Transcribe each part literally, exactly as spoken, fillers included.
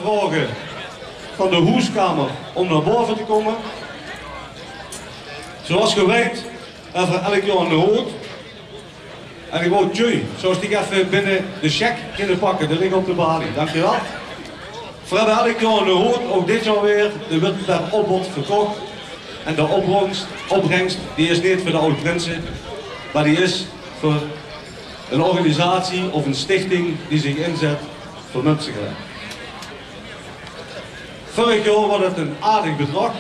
Vraoge van de hoeskamer om nao bove te kómme. Zoewie geer weit, höbbe veer eder jaor eine hood. En ich wou, Tjeu, zouws dich effe binne de cheque kinne pakke? Dae ligk op de balie. Dankjewel. Veer höbbe eder jaor eine hood, ouch dit jaor weer. Dae weurt per opbod verkoch. En de opbrengs, opbrengs, die is neet veur de Aod Prinse, mer die is veur ein organisatie of ein stichting die zich inzet veur Munstergelaen. Vörig jaor waas 't ein aardig bedrag,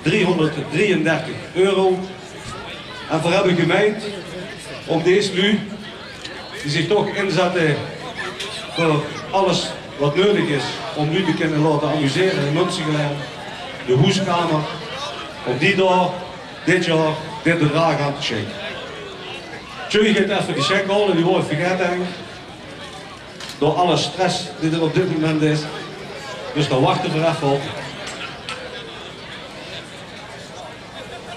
driehónderddrieëndertig euro. En veer höbbe gemeind óm dees luuj die zich toch inzètte veur alles wat neudig is óm luuj te kinne laote amusere in Munstergelaen, de hoeskamer, óm die dao dit jaor dit bedrag aan te sjinke. Tjeu geit effe de cheque haole, die waor ich vergaete, door alle stress die d'r op dit moment is. Dus dao wachte veer effe op.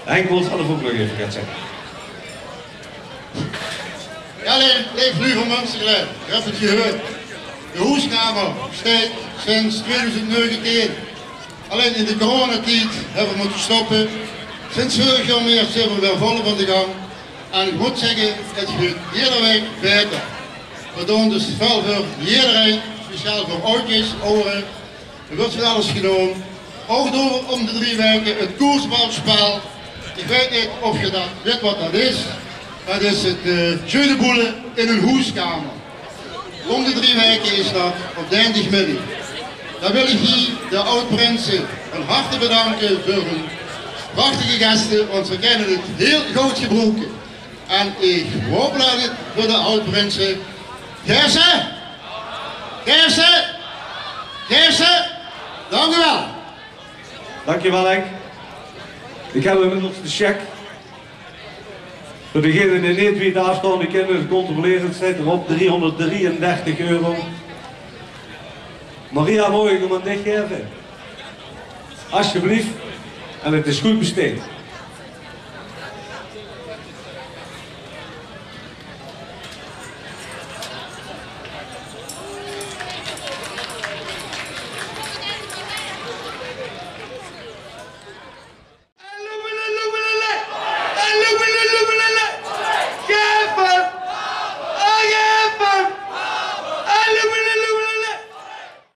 Henk wil zelf ouch nog effe get zègke. Jao, allein, leef luuj van Munstergelaen, geer höb 't gehuurd. De hoeskamer steit sinds tweeduizend negentien. Allein in de coronatied höbbe veer mótte stoppe. Sinds vörig jaor maart zeen veer weer volop aan de gang. En ich mót zègke, 't geit eder waek baeter. Veer doon dus väöl veur ederein, speciaal veur aodjes, awwere. D'r weurt van alles gedaon. Ouch door óm de drie waeke 't koersbalspel. Ich weit neet of geer dat weit wat dat is. Dat is 't, eh, jeu de boules in ein hoeskamer. Óm de drie waeke is dat op dinsdigmiddig. Dan wil ich hie de Aod Prinse van harte bedanke veur hun prachtige geste, want ze kinne 't hieël good gebroeke. En ich hoop dat 't veur de Aod Prinse. Gaef ze! Gaef ze! Gaef ze! Dank uch waal. Dankjewel, Henk. Ich höb inmiddels de cheque. Veur degene die neet wete aafstaon, die kinne 't controlere. 't Steit d'r op, driehónderddrieëndertig euro. Maria, maag ich 'm aan dich gaeve? Alsjeblieft. En 't is good besteed.